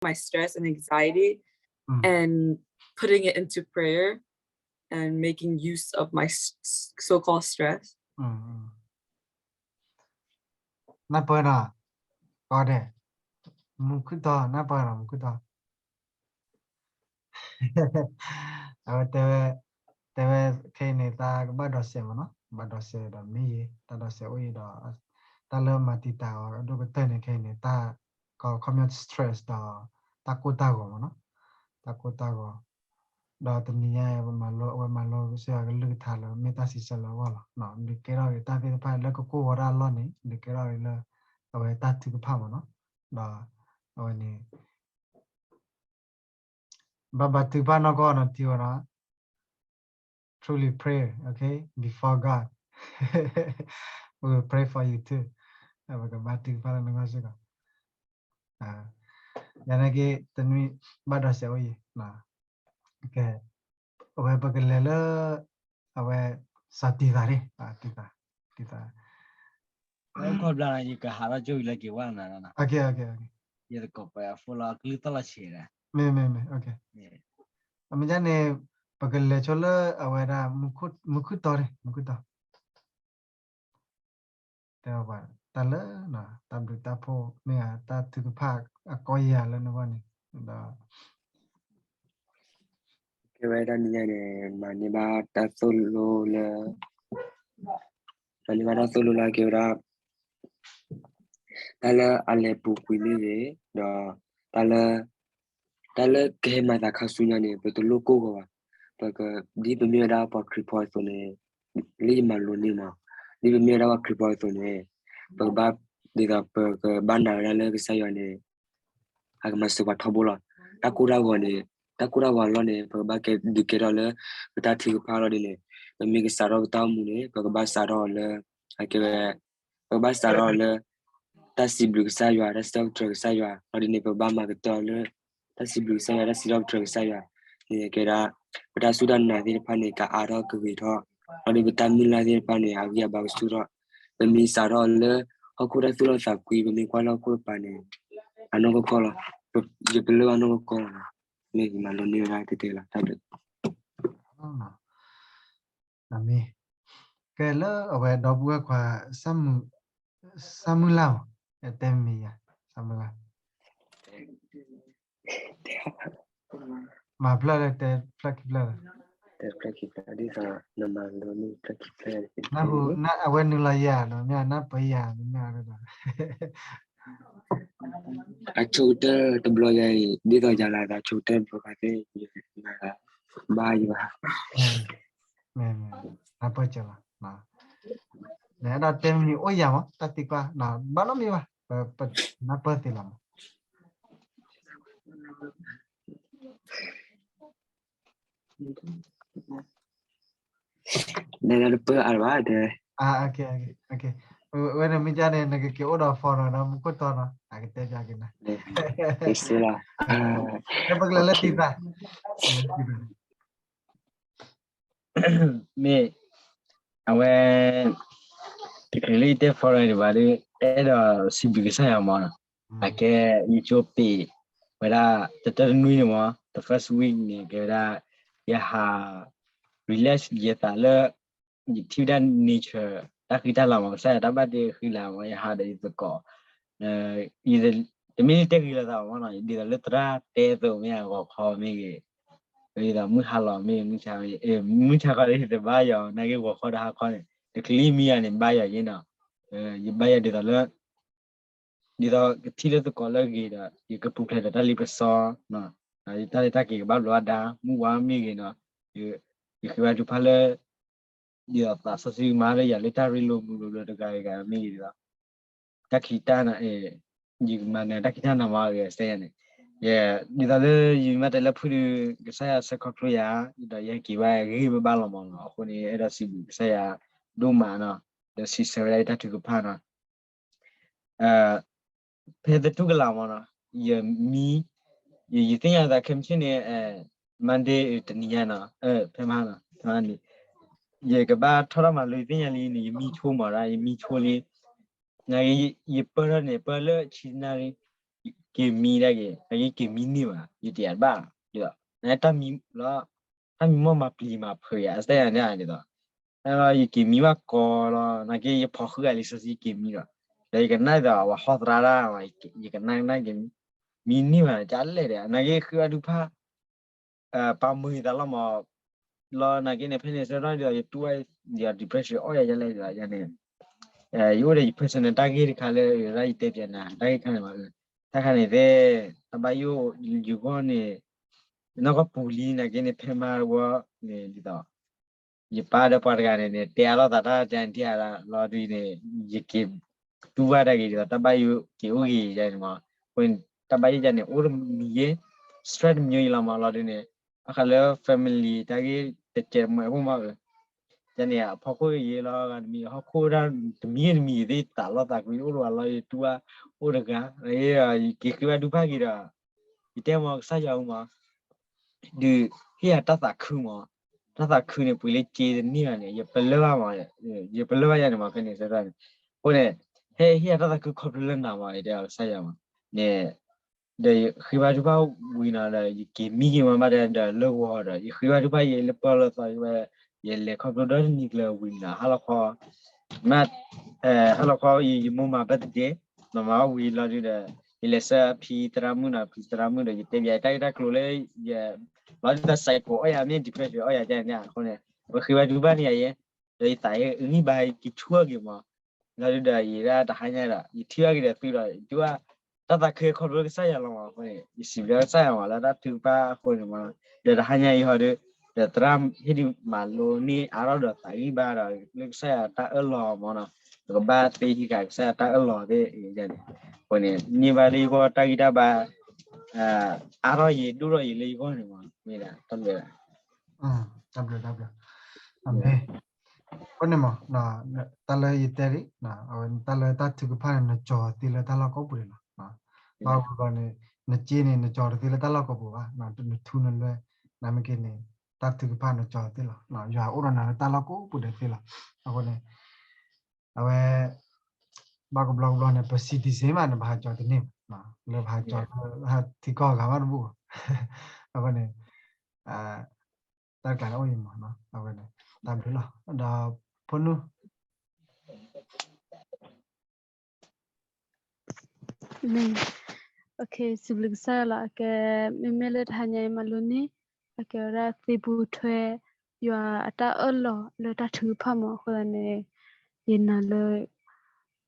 my stress and anxiety and putting it into prayer and making use of my s- s- so-called stress. နၢ်ပၢၢ်နီၤ, ကီဒဲး, မူခိၣ်တီ, နၢ်ပၢၢ်နီၤ မူခိၣ်တီ. အဝဲတဲဝဲ, တဲဝဲခဲအံၤန့ၣ် တၢ်ကဘၣ်ဒိးစဲးမးနီၤ, ဘၣ်ဒိးစဲးဒီးမ့ၢ်ယဲ, တၢ်ဒိးစဲးအိၣ်အံၤဒီး တၢ်လၢမၤတံာ်တာ်အီၤအဒိၣ်ကတၢၢ်န့ၣ် ခဲအံၤန့ၣ် တၢ်ကီခီပညီ stress ဒီး တၢ်ကိၢ်တၢ်ဂီၤမးနီၤ, တၢ်ကိၢ်တၢ်ဂီၤ, ဒီးတနံၤညါအံၤ ပမၤလိ အဝဲမၤလိကစၢ်ယွၤကလုၢ်ကထါလၢမ့ၢ်တၢ်စံးဆၢလၢအဂီၢ်လီၤ. ဒုးကဲထီၣ်က့ၤတၢ်သ့ၣ်တဖၣ်လၢကကိၢ်ဝဲဒၣ်အလီၢ်န့ၣ် ဒုးကဲထီၣ်က့ၤလၢ အဝဲတၢ်ထုကဖၣ်မးနီၤ, ဒီး အဝဲန့ၣ် ဘၣ်ဘါထုကဖၣ်နီၢ်ကီၢ်နီၤ ထံဝဲနီၤ, truly pray, okay, before God. We will pray for you too. ပကဘါထုကဖၣ်လၢနဂီၢ်စ့ၢ်ကီး. ယၤနာ်က့ တနွံ ဘၣ်ဒိးစဲးအိၣ်အံၤ, အဝဲပကလဲၤလၢ အဝဲ စီၤတံသးန့ၣ်, တံသး, တံသး ခီဘျီယကဟးထီၣ်ကၠိအံၤလၢက့ၤဝဲနၤ, ယသကိးပှဲၤအဖိလီၤ အကလုၢ်သီၣ်လီၤဆံးဒီး, မ့ၢ်မ့ၢ်မ့ၢ်, အမ့ၢ်ဒ်န့ၣ် ပကလဲၤဆိလၢအဝဲဒၣ် မူခိၣ်တီန့ၣ်, မူခိၣ်တီ, တဲဘၣ် တၢ်လၢ တၢ်ဘျုးတၢ်ဖှိၣ်မ့ၢ်ဧါ တၢ်ထုကဖၣ်အကီယၤလၢနဂီၢ်န့ၣ်, ဒီး ကဲဝဲဒၣ်နံၤညါန့ၣ် မၤန့ၢ်ဘၣ်တၢ်သိၣ်လိလၢ မၤန့ၢ်ဘၣ်တၢ်သိၣ်လိလၢအကဲဝဲဒၣ် တၢ်လၢအလဲၤပူၤကွံာ်မ့ၢ်ဂ့ၤ, ဒီး တၢ်လၢ တၢ်လၢကဟဲမၤသးခါဆူညါန့ၣ် ပတလိၣ်ကိၢ်ဂီၤဘၣ်. ပက ဒ်ပမ့ၢ်ဝဲဒၣ်ပှၤခရံာ်ဖိအသိးန့ၣ် လၢယမၤလိန့ၢ်မး, ဒ်ပမ့ၢ်ဝဲဒၣ်ပှၤခရံာ်ဖိအသိးန့ၣ် ပကဘၣ် ဒ်သိးပကဘၣ်နာ်ဝဲဒၣ်လၢကစၢ်ယွၤန့ၣ် အကမၤစၢၤပှၤထီဘိလီၤ. တၢ်ကိၢ်တၢ်ဂီၤန့ၣ် တၢ်ကိၢ်တၢ်ဂီၤအလီၢ်န့ၣ် ပကဘၣ်ကဲဒုးကဲထီၣ်လၢ ပတၢ်ထုကဖၣ်လီၤဒ်န့ၣ်, ပမ့ၢ်ကစးထီၣ်ပတၢ်အိၣ်မူန့ၣ် ပကဘၣ်စးထီၣ်အီၤလၢ အကဲဝဲ ပကဘၣ်စးထီၣ်အီၤလၢ တၢ်စံးဘျုးကစၢ်ယွၤ တၢ်စံးထီၣ်ပတြၢၤကစၢ်ယွၤ လီၤဒ်န့ၣ် ပကဘၣ်မၤကတၢၢ်လၢ တၢ်စံးဘျုးကစၢ်ယွၤ တၢ်စံးထီၣ်ပတြၢၤကစၢ်ယွၤန့ၣ် ကဲဒၣ် ပတၢ်စူၢ်တၢ်နာ်သ့ၣ်တဖၣ်န့ၣ် ကအါထီၣ်ကဂ့ၤထီၣ်, လီၤဒ်ပတၢ်မုၢ်လၢ်သ့ၣ်တဖၣ်န့ၣ် အဂံၢ်အဘါကဆူၣ်ထီၣ်, ပမ့ၢ်စးထီၣ်အီၤလၢ ဟီၣ်ခိၣ်တၢ်သူၣ်လီၤသးကွံ ပမ့ၢ်ကွၢ်လၢဟီၣ်ခိၣ်တပၤန့ၣ် အနီၢ်ကီၢ်ကီၢ်လီၤ. ယပလၢၢ်ဘၣ်နီၢ်ကီၢ်ကီၢ်လီၤ. မ့ၢ်ယမၤလိန့ၢ်ဝဲဒၣ်တဲတဲလီၤ တၢ်ဘျုး အမ့ၢ် ကဲလၢအဝဲဒီပုၢ်ဝဲၢ်ခွါ စၢ်မုၢ်လၢ်မး, တဲမံၤယၤ စၢ်မုၢ်လၢ်, မၤဖျၢၣ်လၢတဲဖျၢၣ်ခံဖျၢၣ်လၢ တဲဖျၢၣ်ခံဖျၢၣ် ဒ်သိးနမၤလိန့ၢ်ဖျၢၣ်ခံဖျၢၣ် နၢ်ဟူ အဝဲနုာ်လီၤယၤနီၤ မ့ၢ်နၢ်ပၢၢ်ယၤ မ့ၢ် အဆိကတၢၢ်တဘျီယၤအံၤ ဒ်သိးယၤလၢအသးဆိကတၢၢ်တဘျီခါသ့ၣ် ယဘါယဘၣ် နၢ်ပၢၢ်ကလီၤ, နအဲၣ်ဒိးတဲမံၤအိၣ်ယၤမး တၢ်သံကွၢ် ဘၣ်နီတမံၤဘၣ် ပနၢ်ပၢၢ်သ့လီၤမး နတပၢၢ်အါဘၣ်တဲ, ဝဲန့ၣ်မ့ၢ်ကန့ၣ် နကက့ၤအိၣ်ဒီး phone နီၤ ဒီးမူခိၣ်တီနီၤ အကတဲပျးက့ၤနၤ, ပကလဲၤလၢတံသး မ့ၢ် အဝဲ တချုးလၢယတဲ foreign ဒံးဘၣ်ဒီး အဲၣ်ဒိးစံးဘျုးကစၢ်ယွၤမးနီၤ, အကဲ ယကၠိပ့း ဝဲဒၣ် တတၢၢ်တနွံန့ၣ်မး the first week န့ၣ် ကဲဝဲဒၣ် ယဟး relax ယသးလၢ ယထံၣ်ဝဲဒၣ် nature တၢ်ဃံတၢ်လၤမး ကစၢ်ယွၤတၢ်ဘၣ်တ့ဃံလၤမး ယဟးဒီးယသကိး တမ့ၢ်လၢတဲဂ့ၤလိာ်သးဘၣ်မးနီၤ ဒ်သိးလၢသရၣ်တဲအသိးမ့ၢ်ဂ့ၤ ဂီၤခီမ့ၢ်ဂ့ၤ ဒ်သိးမုၢ်ဟါလီၤမ့ၢ်ဂ့ၤ မုၢ်ဆါခီ တဘါယွၤ နာ်က့ဂီၤခီဒီးဟါခီန့ၣ် တချုးလၢယမံယၤန့ၣ် ဘါယွၤယဲနီၤ ယဘါယွၤဒ်သိးလၢ ဒ်သိးကထံၣ်လၢသကိးလၢအဂ့ၤဒီး ယကပူၤဖျဲးဒီးတၢ်လ့ပစီ တၢ်လ့တၢ်က့ၤကဘၣ်ဘျီးအဒါ မုၢ်ဝါမ့ၢ်ဂ့ၤနီၤ ယဃ့ဘါထုကဖၣ်လၢ ဒ်သိးသးစီဆှံမၤလၢယၤလၢတၢ်ရ့လိာ်မုာ်လိာ်လၢတဂၤဂၤမ့ၢ်ဂ့ၤဒ်သိး တၢ်ခံးတၢ်နၤ ယကမၤနၢၤတၢ်ခံးတၢ်နၤမၤဂ့ၤစဲယၤန့ၣ် ယ ဒ်သိးလၢယမ့ၢ်တဲလၢဖုဒုး ကစၢ်ယွၤဆှၢခီဖျိယၤ ဒီးယဟဲက့ၤဘၣ်ဂ့ၤဘၣ်လီၤမးနီၤ အဃိန့ၣ် အဲၣ်ဒိးစံးဘျုးကစၢ်ယွၤဒိၣ်မးနီၤ ဒီးစံးဆၢဝဲဒၣ်ယတၢ်ထုကဖၣ်နီၤ ဖဲသတူၢ်ကလာ်မးနီၤ ယမံ ယသ့ၣ်ညါသးခဲမုၢ်ဆ့ၣ်န့ၣ် Monday တနံၤညါနီၤ ဖဲမဟါနီၤ ဖဲမဟါန့ၣ် ယကဘၣ်ထီၣ်ထီၣ်မၤလိ ယသ့ၣ်ညါလံန့ၣ် ယမံဆိမးဒၣ် ယမံဆိလံ နာ်က့ ယပၢၢ်ထီၣ်န့ၣ် ပၢၢ်လၢဆံနၣ်ရံၣ် က့ၤမံဒၣ်က့ၤ နာ်က့က့ၤမံန့ၢ်ဘၣ် ယတယၤတဘၣ်လီၤ ဒ်သိး နတၢ်မံလီၤ တၢ်မံမီၢ်မၤပျံၤမၤဖုးယၤ အစဲယၤန့ၣ်ဒ်သိး အဲလီၤယက့ၤမံဘၣ်ကီလီၤ နာ်က့ယဖီၣ်ဃုအလံာ်စီဆှံက့ၤမံဒီး ဒီးယကနၣ်ဒ်သိး အဝဲဟီၣ်သရၣ်ဒၣ် ယကနၣ်ကနၣ်က့ၤ မံန့ၢ်ဘၣ် ကလဲၣ်ဒီး နာ်က့ဃ့ဘါထုကဖၣ် ပာ်မုာ်ယသးလီၤမး လီၤနာ်က့န့ၣ် ဖဲန့ၣ်ဆၢထီၣ်ဒီး ယတူၢ်ဘၣ်ဒီး depression အီၣ်ယၤယလဲၣ်ဒီး ယန့ၣ် ယအိၣ်ဒီးယ personal တၢ်ဂ့ၢ်တခါလၢ ယဒၣ်ယတဲပၠးနၤ တၢ်ဂ့ၢ်ခါန့ၣ်မး တၢ်ခါန့ၣ်သ့ၣ် တၢ်ဘၣ်ယိၣ်ယဂီၢ်န့ၣ် နီၢ်ကီၢ်ပူၤလံနာ်က့န့ၣ် ဖဲမါတဝီန့ၣ်ဒ်သိး ယပၢ်ဒီးပှၤတဂၤန့ၣ်န့ၣ် တဲအါထီၣ်သးတၢ်တၢ်တံၢ်အါလီၤဒုးန့ၣ် ယက့ၤတူၢ်ဘၣ်တၢ်ဂ့ၤဒ်သိး တၢ်ဘၣ်ယိၣ်က့ၤအိၣ်ဂ့ၤယၤန့ၣ်မး အဃိန့ၣ် တၢ်ဘၣ်ယိၣ်ယၤန့ၣ် အိၣ်တမံၤယဲ stress တမံၤယဲလီၤမး လီၤဒုးန့ၣ် ဘၣ်ဃးလၢ family တၢ်ဂ့ၢ်တကဲးတမှဲးအဃိမး ယန့ၣ် အဖီခိၣ်ယဲလီၤဂၤတမံၤ ဟီၣ်ခိၣ်ဒၣ်တမံၤဂ့ၤတမံၤဂ့ၤသ့ၣ် သးလီသးကွံအိၣ်လၢၤဘၣ်လီၤ ယတူၢ်ဘၣ်အိၣ်တဂၤ ယက့ၤဃ့ဘါထုကဖၣ်က့ၤဒီး ယတဲမးကစၢ်ယွၤမး ဒုးဟ့ၣ်ယၤတၢ်သးခုမး တၢ်သးခုန့ၣ် ပှ့ၤလၢက့တန့ၢ်ဘၣ်န့ၣ် ယပလၢၢ်ဘၣ်မး ယပလၢၢ်ဘၣ်ယၤန့ၣ်မး ဖဲန့ၣ်ဆၢထီၣ်န့ၣ် အဃိန့ၣ် ဟဲဟ့ၣ်ယၤတၢ်သးခုခီဖျိလၢနၤမး ယတဲအီၤကစၢ်ယွၤမး န့ၣ် ဒီးယဃ့ဘါထုကဖၣ်ဝံၤနီၤဒီး ယက့ၤမံက့ၤမးဘၣ်ဒီးလၢဂီၤဒီး ယဃ့ဘါထုကဖၣ်ယဲလၢပၢလၢသီ ယလဲၤခီဖျိဒီတနံၤကျၢၤဝံၤနီၤ ဟါလီၤခီ မ့ၢ် ဟါလီၤခီ ယမိၢ်မၤ birthday မၤမၤဝံၤလီၤဒုးဒီး ယလဲၤဆှၢဖံသရၣ်မုၣ်နီၤ ဖံသရၣ်မုၣ်ဒီး ယတဲပၠးယတၢ်ဂ့ၢ်တၢ်ကျိၤလၢ ယ လီၤဒုးဒီး psycho အီၣ်ယၤ မ့ၢ် depression အီၣ်ယၤန့ၣ် အဃိန့ၣ် ပဃ့ဘါထုကဖၣ်န့ၣ်ယဲ ဒီးယသးဂံၢ်ဘါ ယကဆူၣ်ထီၣ်က့ၤမး လီၤဒုးဒီး ယဒၣ်တဟါညါဒီး ယထံၣ်ဘၣ်က့ၤဒီးသုဒီး ယတူၢ်ဘၣ် တၢ်သးခုခီဖျိလၢကစၢ်ယွၤလီၤမး အဃိန့ၣ် ယစံးဘျုးကစၢ်ယွၤမး လၢတၢ်ထုကဖၣ်အဃိန့ၣ်မး ဒီးတဟါညါအံၤဟီဒုး ဒီးသရၣ်ဟ့ၣ်ဒုးမၤလိန့ၢ်အါထီၣ်ဒီးသးဂံၢ်ဘါဒီး လၢကစၢ်ယွၤတၢ်အၢၣ်လီၤမးနီၤ ပကဘၣ်သ့ဟံးဃာ်ကစၢ်ယွၤတၢ်အၢၣ်လီၤသ့ၣ်န့ၣ် အဃိန့ၣ် န့ၢ်ဘၣ်လၢယဂီၢ်တၢ်ဂံၢ်တၢ်ဘါ အါထီၣ်ယံၤဒိၣ်ထီၣ်ယံၤလၢယဂီၢ်န့ၣ်မး မ့ၢ်ဒၣ်တၢ်ဘျုး တၢ်ဘျုး တၢ်ဘျုး အမ့ၢ် အဃိန့ၣ်မး တၢ်လၢယတဲဒ် အဝဲတၢ်လၢတၢ်ထုကဖၣ်န့ၣ် နကၠီၤသ့လၢတၢ်လီၢ်ကိးပူၤန့ၣ်လီၤ. ဘၣ်ဝံၤဘျီန့ၣ် နစ့န့ၣ် နကၠီၤတသ့လၢတၢ်လီၢ်ကိးပူၤဘၣ်, နထူနလွဲ နမ့ၢ်က့ၤန့ၣ် တၢ်ထုကဖၣ်နကၠီၤသ့လီၤ. ယွၤအိၣ်ဒီးနၤလၢတၢ်လီၢ်ကိးပူၤဒဲးသ့လီၤ. အဃိန့ၣ် အဝဲ ဘၣ်ကဘျီကဘျီန့ၣ် ပ citizen မးန့ၣ် ပဟးကၠီၤတန့ၢ်ဘၣ်, လၢပဟးကၠီၤလၢ ထံကီၢ်အဂၤမးတဘူၣ်ဘၣ်. အဃိန့ၣ် တၢ်တကျါန့ၣ်အိၣ်အံၤမး, အဝဲန့ၣ် တၢ်ဘျုးလီၤ. ဒီးဖိနုၢ် မ့ၢ် စံးဘျုးကစၢ်ယွၤလီၤ. အကဲ မ့မ့ၢ်လၢတဟါညါအံၤမၤလိန့ၢ် အကဲဝဲဒၣ်သ့ပူထွဲ ယွၤအတၢ်အၢၣ်လီၤလၢတၢ်ထုကဖၣ်မး. အဃိသတးန့ၣ် ယနာ်လၢ တၢ်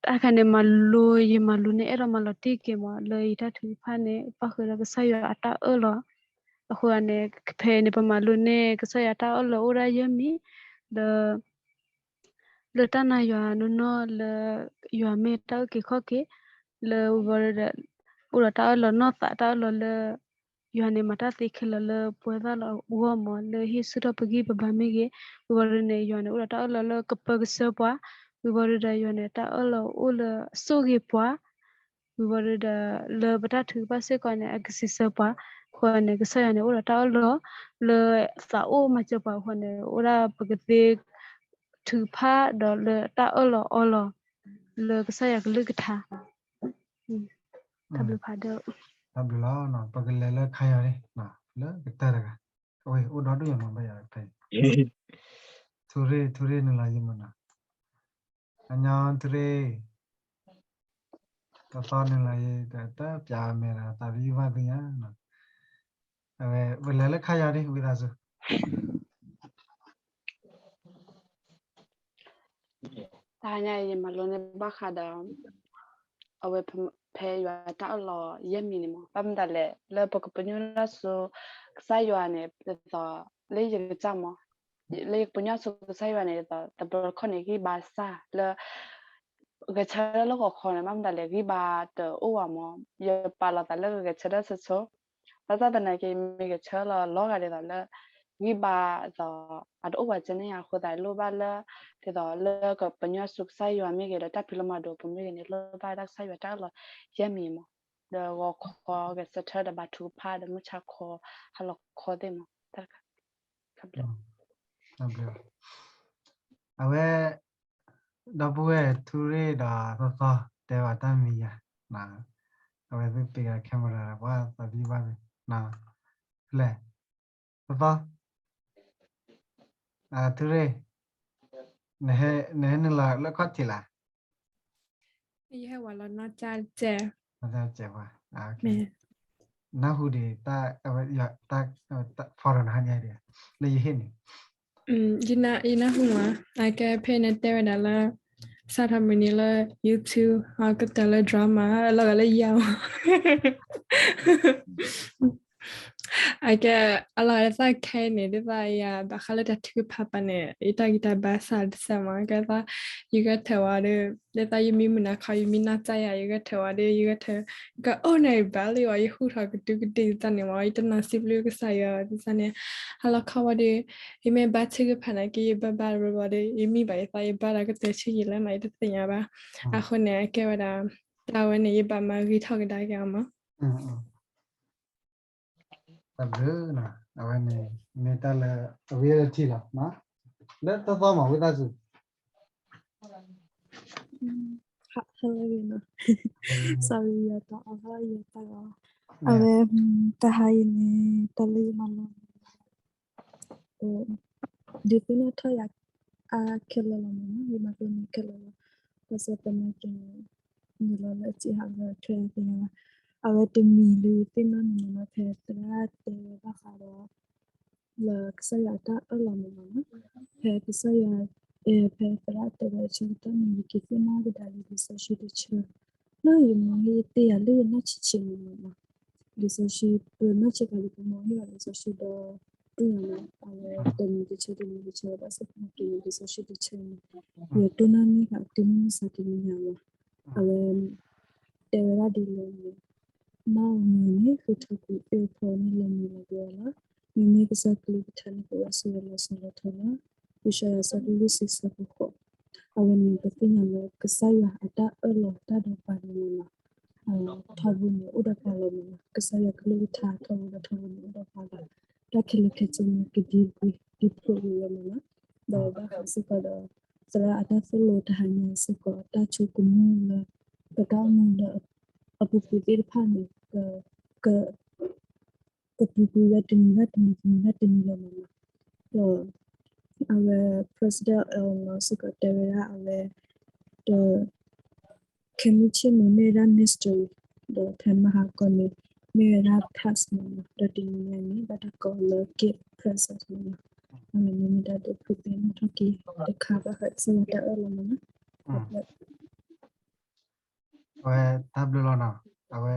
တခါန့ၣ် မၤလိ ယမၤလိန့ၢ်အဲၣ်ဒိးမၤလီၤတံၢ်က့ၤမး လၢယတၢ်ထုကဖၣ်န့ၣ် ပၣ်ဃုာ်ဒီးကစၢ်ယွၤအတၢ်အၢၣ်လီၤ. အဃိသတးန့ၣ် ဖဲန့ၣ် ပမၤလိန့ၢ်ကစၢ်ယွၤတၢ်အၢၣ်လီၤအိၣ်ဒၣ်ယဲၢ်မံၤ လၢ လၢတၢ်နာ်ယွၤနီၢ်နီၢ်လၢ ယွၤမ့ၢ်တၢ်အုၣ်က့ၤခီၣ်က့ၤ လၢဝံၤဘၣ်ဒီး အိၣ်ဒီးတၢ်အၢၣ်လီၤနီၢ်သး တၢ်အၢၣ်လီၤလၢ ယွၤန့ၣ်မၤတၢ်သ့ခဲလၢာ်လၢပဝဲသ့ၣ်အဂီၢ်မး လၢဟ့ၣ်ဆူၣ်ထီၣ်ပဂံၢ်ပဘါမ့ၢ်ဂ့ၤ, ဝံၤဘၣ်ဒီးန့ၣ် ယွၤန့ၣ်အိၣ်ဒီးတၢ်အၢၣ်လီၤလၢကပၢကစၢၤပှၤ, ဝံၤဘၣ်ဒီးယွၤန့ၣ် တၢ်အၢၣ်လီၤအိၣ်လၢအဆိၣ်ဂ့ၤပှၤ ဝံၤဘၣ်ဒီး လၢပတၢ်ထုကဖၣ်စ့ၢ်ကီးန့ၣ် အကစံးဆၢပှၤ, အဃိန့ၣ် ကစၢ်ယွၤန့ၣ် အိၣ်ဒီးတၢ်အၢၣ်လီၤ လၢသးအိၣ်မၤစၢၤပှၤအဃိန့ၣ် အိၣ်ဒၣ်ပကသ့ ထုကဖၣ်ဒီးလၢတၢ်အၢၣ်လီၤအီလီၤ လၢကစၢ်ယွၤကလုၢ်ကထါ တၢ်ဘျုးဖးဒိၣ် တၢ်ဘျုးလီၤ. ပကလဲၤလၢခါယွၤန့ၣ် လၢကတၢၢ်တဂၤ အဝဲအိၣ်ဒီဒူၣ်ယမၤဘၣ်ယၤဖဲ ထူရ့ၣ် ထူရ့ၣ်နုာ်လီၤယံၤမးနီၤ အညီထူရ့ၣ် သီသီနုာ်လီၤယံၤ တၢ်ပျးမဲာ်ဒီးသးသယုၢ်ဘၣ်သ့ၣ်ညါ အဝဲ ပလဲၤလၢခါယွၤန့ၣ် ဝံသးစူၤ တဟါညါအံၤ ယမၤလိန့ၢ်ဘၣ်ဃးဒီး အဝဲဖဲယွၤတၢ်အၢၣ်လီၤယဲၢ်မံၤန့ၣ်မး ဘၣ်မတၤလဲၣ် လၢပကပညိၣ်တၢ်ဆူ ကစၢ်ယွၤန့ၣ် ဒ်သိး လၢယကစၢ်မး လၢယကပညိၣ်ဆူကစၢ်ယွၤန့ၣ် ဒ်သိး တဘျီတခီၣ်န့ၣ် ဂံၢ်ဘါစၢ်လၢ ဂဲၤဆၢထၢၣ်လၢဂီၤခီန့ၣ် ဘၣ်မတၤလဲၣ် ဂံၢ်ဘါတအိၣ်ဘၣ်မး ယပာ်လီၤသးလၢကဂဲၤဆၢထၢၣ်ဆိဆိ ဘၣ်ဆၣ်သနာ်က့ မ့ၢ်ဂဲၤဆၢထၢၣ်လီၤလီၤဂာ်ဒ်သိးလၢ ဂံၢ်ဘါဒ်သိး အတအိၣ်ဘၣ်ကဲန့ၣ်ဧါ အဃိသတး လိၣ်ဘၣ်လၢ ဒ်သိးလၢကပညိၣ်ဆူကစၢ်ယွၤမ့ၢ်ဂ့ၤ ဒီးတၢ်ဖံးလိမၤဒိးပူၤမ့ၢ်ဂ့ၤန့ၣ် လိၣ်ဘၣ်တၢ်ကစၢ်ယွၤတၢ်အၢၣ်လီၤယဲၢ်မံၤမး ဒီးဂီၤခီဂဲၤဆၢထၢၣ်ဒီးဘါထုကဖၣ်ဒီးမုၢ်ဆါခီ ဟါလီၤခီသ့ၣ်မး တၢ်တခါ တၢ်ဘျုး အဝဲ ဒီပုၢ်ဝဲၢ်ထူရ့ၣ်ဒီးသီသီ တဲဘၣ်တၢ်မံၤယၤ, န အဝဲသ့ၣ်ပ့ၤဂၤ camera ဒီး ပှၤသးဒံဘၣ်မ့ၢ် ဖဲလဲၣ် သီသီ အထူရ့ၣ် နဟဲနုာ်လီၤလၢခီၣ်ထံးလၢ် ယဟဲဝဲလီၤနီၢ်ကၠၢ်တစဲး နီၢ်ကၠၢ်တစဲးပှၤ နၢ်ဟူဒံး တၢ် foreign ဟါညါဒံး လၢယဟ့ၣ်န့ၣ် ယနၢ်ဟူမး အကဲဖဲနတဲဝဲဒၣ်လၢ စးထီၣ်မုၢ်နံၤလၢ YouTube ကတၢၢ်လၢ drama အလီၤဂာ်လၢယၤမး အကဲ အလီၤဂာ်လၢသးခဲအံၤန့ၣ် ဒ်သိးယၤ ဘၣ်ဃးလၢတၢ်ထုကဖၣ်ပာ်န့ၣ် ယတၢ်ဂံၢ်တၢ်ဘါစးတစဲးမး ကဲသး ယဂဲၤထၢၣ်ဝဲဒီး ဒ်သိးယမံမုၢ်နၤခီ ယမံနီၢ်ကၠၢ်ယၤ ယဂဲၤထၢၣ်ဝဲဒီး ယဂဲၤထၢၣ် ကအိၣ်န့ၣ်ဘၣ်လံဝဲ ယဟူထီၣ်ကတုၤကတံၢ်သးန့ၣ်မး ယတနီၤစံးဘျုးကစၢ်ယွၤ ဒ်သိးန့ၣ် ဟါလီၤခီဝဲဒီး ယမ့ၢ်ဘါထုကဖၣ်န့ၣ်က့ ယဘၣ်ဘါတဘျီဘျီဒီး ယမံဘၣ်ယသး ယဘါတၢ်ကတၢၢ်ဆံးယံာ်လၢမး ယတသ့ၣ်ညါဘၣ်. အဃိန့ၣ် အကဲဝဲဒၣ် တၢ်ဝဲန့ၣ် ယဘၣ်မၤဂ့ၤထီၣ်ကဒါက့ၤအီၤမး တၢ်ဘျုးနီၤ အဝဲန့ၣ် မ့ၢ်တၢ်လၢ အဝဲလၢထံလီၤ လၢသီသီမး ဝံသးစူၤ Hello နီၤ sorry ယတၢ်အီၣ်ယတၢ်အီၣ် အဝဲ တဟါအံၤန့ၣ် တၢ်လၢယမၤလိ ဒုးသ့ၣ်နီၣ်ထီၣ်ယၤ အခဲလၢာ်လီၤမးနီၤ ယမၤလိန့ၣ်ခဲလၢာ်လီၤ ဘၣ်ဆၣ်သနာ်က့ နုာ်လီၤလၢအစံးဟးဂီၤထွဲသ့ၣ်ညါဘၣ် အဝဲတမံၤလၢသ့ၣ်နီၣ်န့ၣ်မးနီၤ ဖဲသရၣ်တဲဝဲဘၣ်ဃးဒီး လၢကစၢ်ယွၤအတၢ်အၢၣ်လီၤမးနီၤ ဖဲကစၢ်ယွၤ ဖဲသရၣ်တဲဝဲအဆၢကတီၢ်န့ၣ် ယက့ၤသ့ၣ်နီၣ်ကဒါလၢလံာ်စီဆှံတဆၢ လၢယမၤဟ့ၣ်သ့ၣ်ယၤလၢယနီၢ်ဆံးဆံးန့ၣ်မးနီၤ လံာ်စီဆှံ ပနီၢ်ဆံးပှၤလၢပမၤဟ့ၣ်အီၤလံာ်စီဆှံဒီး တူၢ်ယၤလၢ အဝဲတနံၤတဆၢတနံၤတဆၢ ဘၣ်ဆၣ်သနာ်က့န့ၣ် လံာ်စီဆှံတဆၢန့ၣ် ယတိၢ်နီၣ်န့ၢ်ဃာ်တုၤမုၢ်မဆါတနံၤညါလီၤ အဝဲ တဲဝဲဒၣ်ဒ်လဲၣ်န့ၣ် နီၢ်အမံၤန့ၣ် ဃုထၢကွံာ်သ့ၣ်အဖီန့ၣ်လီၤမံၤလီၤဒိလီၤ. မ့မ့ၢ်ကစၢ်ကလုၢ်ကထါန့ၣ် ကအိၣ်စ့ၢ်ဝဲလီၤစိၤလီၤထီလီၤ. ယၡါယၤအဆၢဒိၣ်လွံၢ်ဆံဆၢဖိဃိး, အဝဲန့ၣ်ပသ့ၣ်ညါလၢကစၢ်ယွၤအတၢ်အၢၣ်လီၤတၢ်ဒီးပှၤန့ၣ်လီၤ. ထီဘိန့ၣ်အိၣ်ဒီးပှၤလီၤမးလီၤ. ကစၢ်ယွၤကလုၢ်ကထါထီဘိဒီးထီဘိန့ၣ်အိၣ်ဒီးပှၤလီၤ. တၢ်ခဲလၢာ်ခဲဆ့န့ၣ် ကဒံကွံာ်ဒံဖျိးကွံာ်ဝဲမးလီၤ. ဒီးဘၣ်ဃးစ့ၢ်ကီးဒီး သရၣ်အတၢ်သိၣ်လိတဟါညါစ့ၢ်ကီး တၢ်ဆိကမိၣ်လၢ ပတၢ်အိၣ်မူလၢ အပူၤကွံာ်သ့ၣ်တဖၣ်န့ၣ် က ကပူၤကွံာ်ဝဲတနံၤဘၣ်တနံၤ တနံၤဘၣ်တနံၤလီၤမးလီၤ. ဒီး အဝဲ President Elon Musk စ့ၢ်ကီးတဲဝဲဒၣ်အဝဲ ဒီး ခဲမုၢ်ဆ့ၣ်န့ၣ် မ့ၢ်ဝဲဒၣ် mystery ဒီးဖဲမဟါကီန့ၣ် မ့ၢ်ဝဲဒၣ် past မးလီၤ. ဒီးတနံၤညါန့ၣ် ဘၣ်တၢ်ကိးလၢ gift present မးလီၤ. အဝဲန့ၣ်မ့ၢ်ဒၣ်ဒိးဖုးသ့ၣ်နီၣ်ထီၣ်က့ၤတခါဘၣ်ဃးကစၢ်ယွၤတၢ်အၢၣ်လီၤမးလီၤ. အဝဲတၢ်ဘျုးလီၤနီၤ, အဝဲ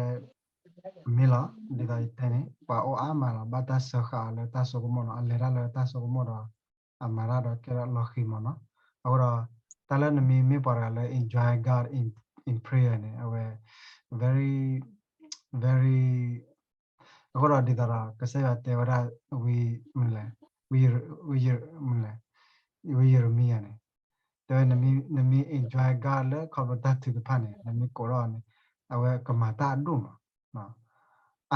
မ့ၢ်လီၤ ဒ်သိးယတဲန့ၣ် ပှၤအိၣ်အါမးလီၤ ဘၣ်တၢ်စၢဃာ်အီၤလၢတၢ်ဆိကမိၣ်နီၤ, အလဲၤတၢ်လၢတၢ်ဆိကမိၣ်ဒီး အမၤတၢ်ဒီးကဲထီၣ်လီၤဃံၤမးနီၤ. အဃိဒီး တၢ်လၢနမ့ၢ်မ့ၢ်ပှၤတဂၤလၢ enjoy God in, in prayer န့ၣ် အဝဲ very, very အဃိဒီးဒ်သိးဒီး ကစၢ်ယွၤတဲဝဲဒၣ် ဝံၤမနုၤလဲၣ်, ဝံၤယရမံယၤန့ၣ် တဲဝဲ နမ့ၢ် enjoy God လၢခီဖျိတၢ်ထုကဖၣ်န့ၣ် နမ့ၢ်ကိးထီၣ်န့ၣ် အဝဲကမၤတၢ်အဒိၣ်မး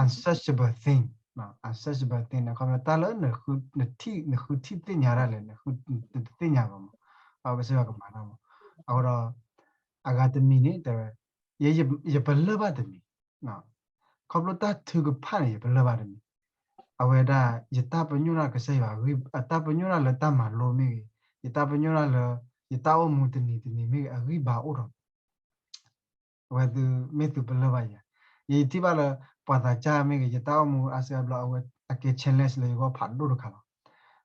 unsearchable thing, unsearchable thing န့ၣ် ခီဖျိတၢ်လၢ နဃုထံၣ်သ့ၣ်ညါဒၣ်လဲာ် နတသ့ၣ်ညါဘၣ်မး အဝဲကစၢ်ယွၤကမၤတၢ်မး. အဃိဒီး အဂၤတမံၤန့ၣ် တဲဝဲ ယပလၢၢ်ဘၣ်တမံၤ ခီဖျိတၢ်ထုကဖၣ်န့ၣ် ယပလၢၢ်ဘၣ်တမံၤ အဝဲဒၣ် ယတၢ်ပညိၣ်ဒၣ်ကစၢ်ယွၤ အတၢ်ပညိၣ်ဒၣ်လၢတၢ်မၤလိမ့ၢ်ဂ့ၤ, ယတၢ်ပညိၣ်ဒၣ်လၢ ယတၢ်အိၣ်မူတနံၤတနံၤမ့ၢ်ဂ့ၤ အဂံၢ်ဘါအိၣ်ဒီး အဝဲသုမ့ၢ်သုပလၢၢ်ဘၣ်ယၤ, ယထံၣ်ဘၣ်လၢ ပှၤသးစၢ်မ့ၢ်ဂ့ၤ ယတၢ်အိၣ်မူအါစုအါဘျီ အဝဲအကဲ challenge လၢယဂီၢ်ဖးဒိၣ်တခါလီၤ.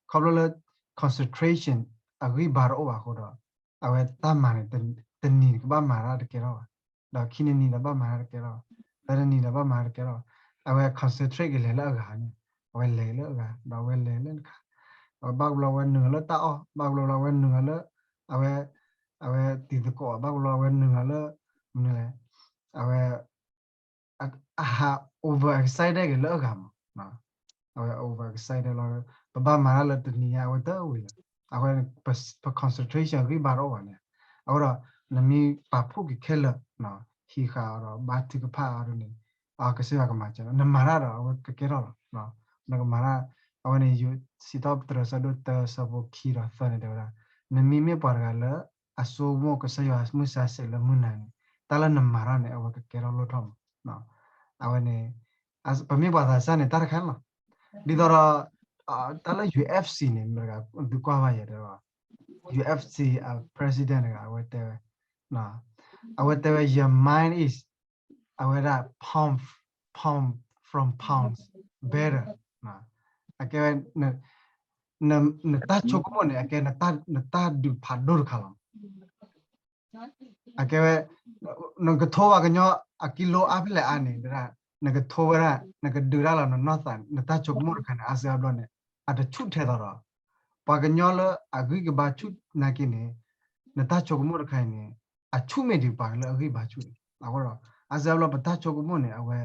ခီဖျိလၢ concentration အဂံၢ်ဘါတအိၣ်ဘၣ်အဃိဒီး အဝဲတၢ်မၤန့ၣ် တနံၤကဘၣ်မၤတၢ်တကဲထီၣ်ဘၣ်, ဒီးခံနံၤနံၤဒီးဘၣ်မၤတၢ်တကဲထီၣ်ဘၣ်, သၢနံၤနံၤဒီးဘၣ်မၤတၢ်တကဲထီၣ်ဘၣ်, အဝဲ concentrate ကလဲၤလၢအဂၤန့ၣ် အဝဲလဲၤလၢအဂၤ ဒီးအဝဲလဲၤလၢတခါ, အဝဲဘၣ်ကဘျီအဝဲနုာ်လၢတၢ်အီၣ် ဘၣ်ကဘျီအဝဲနုာ်လၢ အဝဲ အဝဲတံၤသကိး ဘၣ်ကဘျီအဝဲနုာ်လၢ မနုၤလဲၣ် အဝဲ အဟး over excited က့ၤလၢအဂၤမး, အဝဲ over excited လီၤ, ပဘၣ်မၤတၢ်လၢတနံၤညါ အဝဲတဝံၤလီၤ, အဝဲ ပ concentration ဂံၢ်ဘါတအိၣ်ဘၣ်န့ၣ်, အဃိဒီး နမ့ၢ်ပာ်ဖှိၣ်က့ၤခဲလၢာ် ဟံးဃာ်အီၤဒီးဘါထုကဖၣ်အီၤဒ်န့ၣ် ကစၢ်ယွၤကမၤစၢၤလီၤ, နမၤတၢ်ဒီးအဝဲကကဲထီၣ်လီၤ, နကမၤတၢ် အဝဲန့ၣ် စံးထီၣ်ပတြၢၤဆၢဒိၣ်တၢဆၢဖိခံဒီးသၢန့ၣ် တဲဝဲဒၣ် နမ့မ့ၢ်ပှၤတဂၤလၢ အဆိကမိၣ်ကစၢ်ယွၤမုၢ်ဆါဆဲးလၢမုၢ်နၤန့ၣ် တၢ်လၢနမၤတၢ်န့ၣ် အဝဲကကဲထီၣ်လိၣ်ထီၣ်မး, အဝဲန့ၣ် ပမ့ၢ်ပှၤသးစၢ်န့ၣ် တၢ်တခါန့ၣ်လီၤ. ဒ်သိးဒီး တၢ်လၢ ယူၣ်အၣ်အ့ၣ်ဖ်စံၣ်န့ၣ် မ့ၢ်တဂၤ သုကွၢ်ဘၣ်ယဲဒီး ယူၣ်အၣ်အ့ၣ်ဖ်စံၣ် အ president တဂၤ အဝဲတဲဝဲ အဝဲတဲဝဲ your mind is အဝဲဒၣ် pound pound from pounds better အကဲဝဲ နတၢ်ဆိကမိၣ်န့ၣ် အကဲ နတၢ်ဒုးဖးဒိၣ်တခါလီၤ. အကဲဝဲ နကထိပှၤကညီအကံလိအါဖဲလဲၣ်အါန့ၣ် နကထိဝဲဒၣ် နကဒုးဒၣ်လီၤနနီၢ်သး နတၢ်ဆိကမိၣ်တခါန့ၣ် အါစုအါဘျီန့ၣ် အတဆူၣ်ထဲသိးဒီး ပှၤကညီလၢအဂံၢ်ကဘါဆူၣ်နာ်က့န့ၣ် နတၢ်ဆိကမိၣ်တခါအံၤန့ၣ် အဆူၣ်မ့ၢ်ဒံးပှၤလၢအဂံၢ်ဘါဆူၣ်န့ၣ် အဃိဒီး အါစုအါဘျီပတၢ်ဆိကမိၣ်န့ၣ် အဝဲ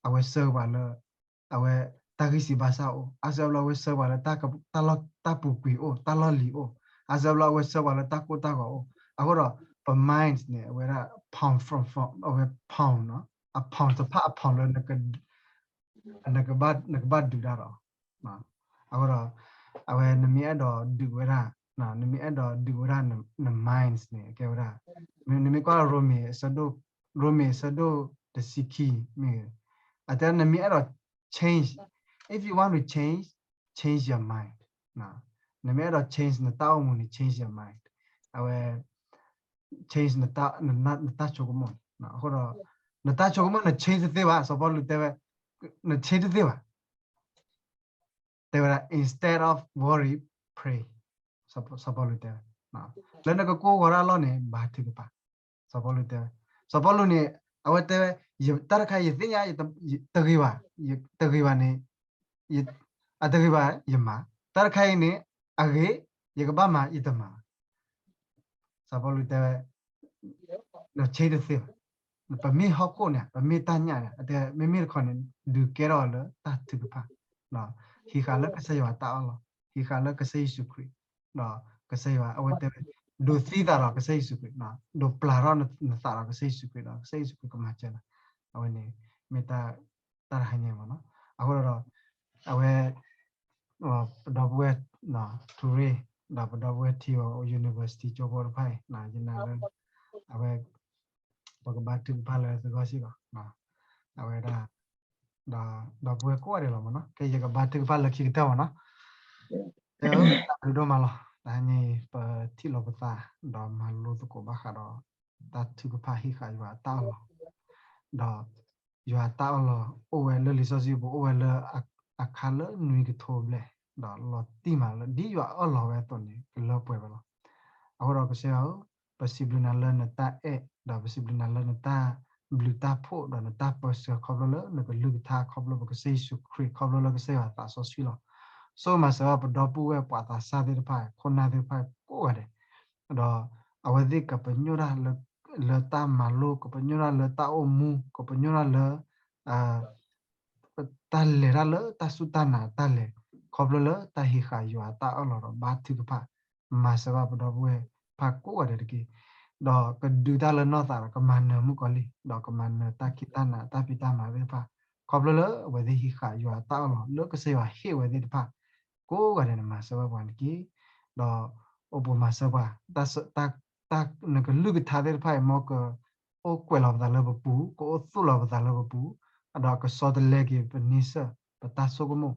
အဝဲဆှၢပှၤလၢ အဝဲတၢ်ဂံၢ်စၢ်ဘါစၢ်အိၣ် အါစုအါဘျီအဝဲဆှၢပှၤလၢ တၢ်ပူၤကွံာ်အိၣ် တၢ်လီၢ်လံၤအိၣ် အါစုအါဘျီအဝဲဆှၢပှၤလၢတၢ်ကိၢ်တၢ်ဂီၤအိၣ် အဃိဒီး ပ mind န့ၣ် အဝဲဒၣ် pound from အဝဲ pound နီၤ အ pound တဖၣ်အ pound လၢ နကဘၣ်ဒုးတၢ်ဒီး အဃိဒီး အဝဲနမ့ၢ်အဲၣ်ဒိးဒုးဝဲဒၣ် နမ့ၢ်အဲၣ်ဒိးဒုးဝဲဒၣ်န minds န့ၣ် ကဲဝဲဒၣ် နမ့ၢ်ကွၢ် ရိမ့ၤ အဆၢဒိၣ်တဆံခံ မ့ၢ် အတဲနမ့ၢ်အဲၣ်ဒိး change if you want to change change your mind နမ့ၢ်အဲၣ်ဒိး change နတၢ်အိၣ်မူန့ၣ် change your mind အဝဲ change နတၢ်ဆိကမိၣ်န့ၣ် အဃိဒီး နတၢ်ဆိကမိၣ်န change တသ့ဘၣ် စီၤပီလူးတဲဝဲ န change တသ့ဘၣ် တဲဝဲဒၣ် instead of worry pray စီၤပီလူးတဲဝဲ လၢနကကိၢ်ဂီၤတၢ်အလီၢ်န့ၣ် ဘါထုကဖၣ် စီၤပီလူးတဲဝဲ စီၤပီလူးန့ၣ် အဝဲတဲဝဲ တၢ်တခါယသ့ၣ်ညါ တဂ့ၤဘၣ် တဂ့ၤဘၣ်န့ၣ် အတဂ့ၤဘၣ် ယမၤ တၢ်တခါအံၤန့ၣ် အဂ့ၤ ယကဘၣ်မၤ ယတမၤ စီၤပီလူးတဲဝဲ န change တသ့ဘၣ် ပမ့ၢ်ဟီၣ်ခိၣ်န့ၣ် ပမ့ၢ်တၢ်ညၣ်န့ၣ် အတဲမ့မ့ၢ်တခီန့ၣ် ဒုးကဲထီၣ်အီၤလၢတၢ်ထုကဖၣ် ဟံးဃာ်လၢကစၢ်ယွၤတၢ်အၢၣ်လီၤ ဟံးဃာ်လၢကစၢ်ယ့ၣ်ၡူးခရံာ် ဒီးကစၢ်ယွၤအဝဲတဲဝဲ ဒိးသံသးဒီးကစၢ်ယ့ၣ်ၡူးခရံာ် ဒိးပျၢ်ထီၣ်နသးဒီးကစၢ်ယ့ၣ်ၡူးခရံာ်ဒီး ကစၢ်ယ့ၣ်ၡူးခရံာ်ကမၤစၢၤနၤ အဝဲန့ၣ် မ့ၢ်တၢ်တၢ်တဟါညါမ့ၢ်နီၤ အဃိဒီး အဝဲ ပဒီပုၢ်ဝဲၢ် ထူရ့ၣ် ဒီးပဒီပုၢ်ဝဲၢ်ထံ university ကၠိဖိတဖၣ်အံၤ ယနာ်လၢ အဝဲ ပကဘါထုကဖၣ်လၢသုဂီၢ်စ့ၢ်ကီး အဝဲဒၣ် ဒီး ဒီပုၢ်ဝဲၢ်ကိးဂၤဒဲးလီၤမ့ၢ်နီၤ ကဲယကဘါထုကဖၣ်လၢခံကတၢၢ်မ့ၢ်နီၤ ကဲ တၢ်ဘျုးဒိၣ်မးလီၤ တဟါညါအံၤ ပထံၣ်လိာ်ပသး ဒီးမၤလိသကိးဘၣ်ဃးဒီး တၢ်ထုကဖၣ်ဟံးဃာ်ယွၤအတၢ်အၢၣ်လီၤ ဒီး ယွၤအတၢ်အၢၣ်လီၤ အိၣ်ဝဲလၢလံာ်စီဆှံပူၤ အိၣ်ဝဲလၢ အခါလၢနွံကထိဘျဲၣ် ဒီးလီၤတံၢ်မးလၢ ဒ်ယွၤအၢၣ်လီၤဝဲအသိးန့ၣ် ကလၢပှဲၤဝဲလီၤ. အဃိဒီးကစၢ်ယွၤဧၢ, ပစံးဘျုးနၤလၢနတၢ်အဲၣ်, ဒီးပစံးဘျုးနၤလၢနတၢ်ဘျုးတၢ်ဖှိၣ် ဒီးနတၢ်ပၢၢ်ဆၢခီဖျိလၢနကလုၢ်ကထါ ခီဖျိပကစၢ်ယ့ၣ်ၡူးခရံာ် ခီဖျိလၢကစၢ်ယွၤသးစီဆှံလီၤ. ဆိၣ်ဂ့ၤမၤစၢၤဘၣ်ပဒီပုၢ်ဝဲၢ်ပှၤသးစၢ်သ့ၣ်တဖၣ် ခိၣ်နၢ်သ့ၣ်တဖၣ်ကိးဂၤဒဲး ဒီးအဝဲသ့ၣ်ကပညိၣ်တၢ်လၢတၢ်မၤလိ, ကပညိၣ်တၢ်လၢတၢ်အိၣ်မူ, ကပညိၣ်တၢ်လၢ တၢ်လဲၤတၢ်လၢတၢ်စူၢ်တၢ်နာ်တၢ်လဲၤ ခီဖျိလၢတၢ်ဟံးဃာ်ယွၤအတၢ်အၢၣ်လီၤဒီးဘါထုကဖၣ်, မၤစၢၤဘၣ်ပဒီပုၢ်ဝဲၢ်တဖၣ်ကိးဂၤဒဲးတက့ၢ်. ဒီးကဒုးတၢ်လၢနီၢ်သးဒီးကမၤနၢၤမုၣ်ကီၤလံၢ်, ဒီးကမၤနၢၤတၢ်ခံးတၢ်နၤတၢ်ဖံးတၢ်မၤသ့ၣ်တဖၣ်, ခီဖျိလၢအဝဲသ့ၣ်ဟံးဃာ်ယွၤအတၢ်အၢၣ်လီၤလၢကစၢ်ယွၤဟ့ၣ်ဝဲသ့ၣ်တဖၣ် ကိးဂၤဒဲးန့ၣ်မၤစၢၤဘၣ်ပှၤန့ၣ်တက့ၢ်. ဒီးအိၣ်ပိၤမၤစၢၤပှၤ နကလုၢ်ကထါသ့ၣ်တဖၣ်အံၤ မ်ကအိၣ်ကွဲးလီၤပသးလၢပပူၤ, ကအိၣ်သူၣ်လီၤပသးလၢပပူၤ, ဒီးကဆီတလဲက့ၤပန့ဆၢၣ် ပတၢ်ဆိကမိၣ်,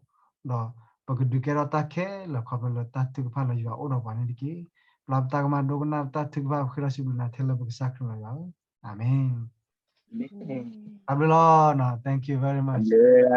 ဒီးပကဒုးကဲထီၣ်တၢ်ခဲလၢာ်ခီဖျိလၢတၢ်ထုကဖၣ်လၢယွၤအိၣ်ဒီးပှၤန့ၣ်တက့ၢ်. ပျၢ်ပတၢ်ကမၣ်ဒိကနၣ်ပတၢ်ထုကဖၣ် ပဃ့ထီၣ်စံးဘျုးနၤထဲလၢပကစၢ်ခရံာ်လီၤယွၤဧၢ, အၤမ့ၣ်. တၢ်ဘျုးလီၤ, thank you very much.